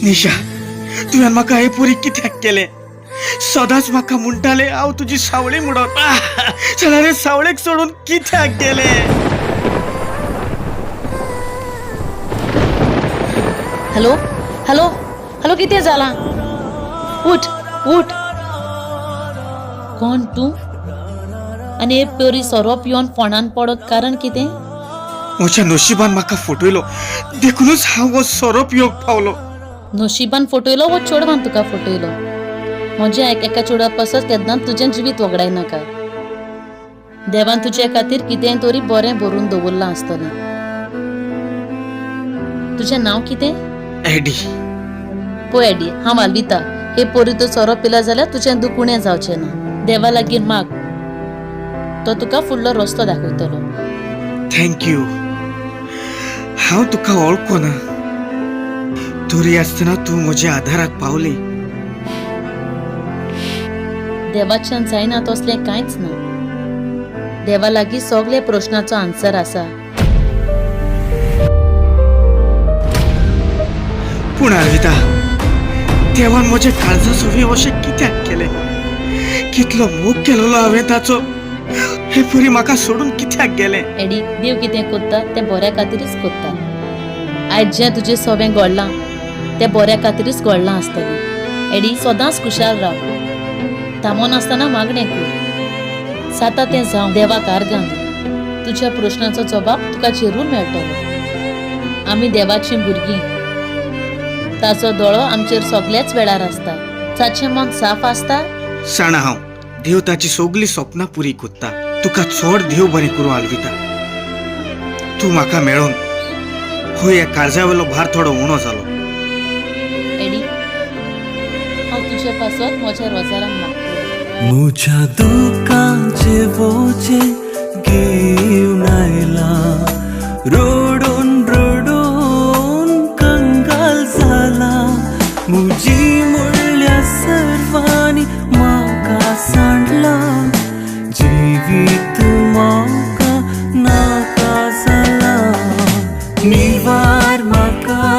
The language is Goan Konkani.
निशा, तुवें म्हाका हे पुरी कित्याक केलें? सदांच म्हाका म्हणटालें हांव तुजी सावळी म्हणून, जाल्यार सावळेक सोडून कित्याक गेलें? हॅलो हॅलो हॅलो, कितें जालां? उठ उठ. कोण तूं? आनी हे परी सोरो पिवन फोंडान पडत कारण कितें? म्हज्या नशिबान म्हाका फटयलो, देखूनच हांव हो सोरो पिवंक पावलो. नशिबान फटयलो वो चेडवान तुका फटयलो? म्हज्या एका चेडवा पासत केन्नाच तुजें जिवीत वगडायनाका. देवान तुजे खातीर कितेंय तरी बरें भरून दवरलां आसतलें. तुजें नांव कितें? एडी. पळय एडी, हांव आलविता. हे पोरी तूं सोरो पिला जाल्यार तुजें दूख उणें जावचें ना. देवा लागीं माग, तो तुका फुडलो रस्तो दाखयतलो. Thank you. हांव तुका वळखना तरी आसतना तूं म्हज्या आधाराक पावली. देवाच्यान जायना तसलें कांयच ना. देवा लागीं सगळे प्रश्नाचो आन्सर आसा. पूण आलविता, देवान म्हज्या काळजा सवी अशें कित्याक केलें? कितलो मोग केलेलो हांवें ताचो, हे परी म्हाका सोडून कित्याक गेलें? एडी, देव कितें करता तें बऱ्या खातीरच करता. आयज जें तुजें सवें घडलां तें बऱ्या खातीरच घडलां आसतलें. एडी, सदांच खुशाल राव, थांबोनासतना मागणें कर. जाता तें जावं, देवाक आर्गां दी. तुज्या प्रश्नाचो जबाब तुका जरूर मेळटलो. आमी देवाचीं भुरगीं, ताचो दोळो आमचेर सगल्याच वेळार आसता. ताचें मन साफ आसता. जाणा हांव, देव ताची सगळीं सपनां पुरी कोत्ता. तुका चड देव बरें करूं आलविता. तूं म्हाका मेळोन हो ह्या काळजावेलो भार थोडो उणो जालो. एडी, हांव तुजे पासत म्हज्या रोजारान मागतलें. मुझ्या दुखांचे वोचे घेवन आयला, रडून रडून कंगाल जाला. मुजी म्हणल्या सर्वांनी म्हाका सांडला, जिवीत